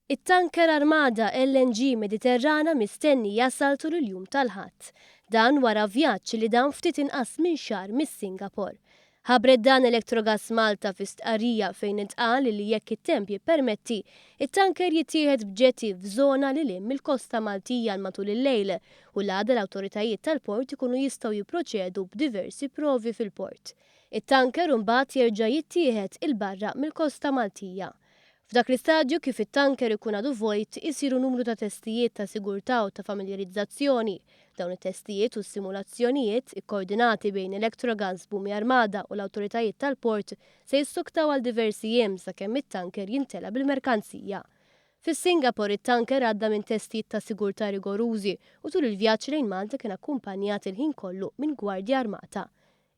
It-tanker Armada LNG Mediterrana mistenni jasal tul il-jum tal-Ħadd. Dan wara vjaġġ li dam ftit inqas minn xahar mis-Singapore. Ħabbret dan Electrogas Malta fi stqarrija fejn intqal li jekk it-temp jippermetti, it-tanker jittieħed b'jetty f'żona lil hinn mill-kosta Maltija matul il-lejl u l-għada l-awtoritajiet tal-port ikunu jistgħu jipproċedu b'diversi provi fil-port. It-tanker imbagħad jerġa' jittieħed 'il barra mill-kosta Maltija. F'dak l-istadju kif it-tanker ikun għadu vojt, isiru numru ta' testijiet ta' sigurtà u ta' familjarizzazzjoni. Dawn it-testijiet u s-simulazzjonijiet, ikkoordinati bejn Electrogas, Bumi Armada u l-awtoritajiet tal-port, se jissuktaw għal diversi jiem sakemm it-tanker jimtela bil-merkanzija. Fis-Singapore it-tanker għadda minn testijiet ta' sigurtà rigorużi u tul il-vjaġġ lejn Malta kien akkumpanjat il-ħin kollu minn Gwardja Armata.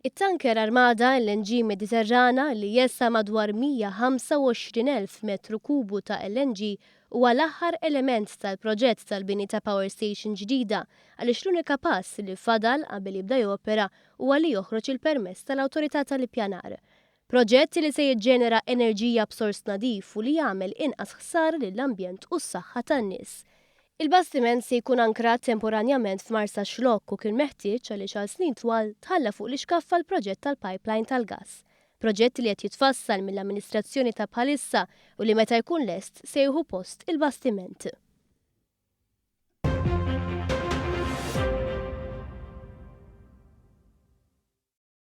It-tanker Armada LNG Mediterrana li jesa' madwar 125,000 metru kubu ta' LNG huwa l-aħħar element tal-proġett tal-bini ta' power station ġdida għaliex l-unika pass li fadal qabel jibda jopera huwa li joħroġ il-permess tal-Awtorità tal-Ippjanar. Proġett li se jiġġenera enerġija b'sors nadif u li jagħmel inqas ħsara lill-ambjent u s-saħħa tan-nies. Il-bastiment se jkun ankrat temporanjament f'Marsaxlokk u kien meħtieġ għaliex għal snin twal tħalla fuq l-ixkaffa l-proġett tal-pipeline tal-gass. Proġett li qed jitfassal mill-amministrazzjoni ta' bħalissa u li meta jkun lest se jieħu post il-bastiment.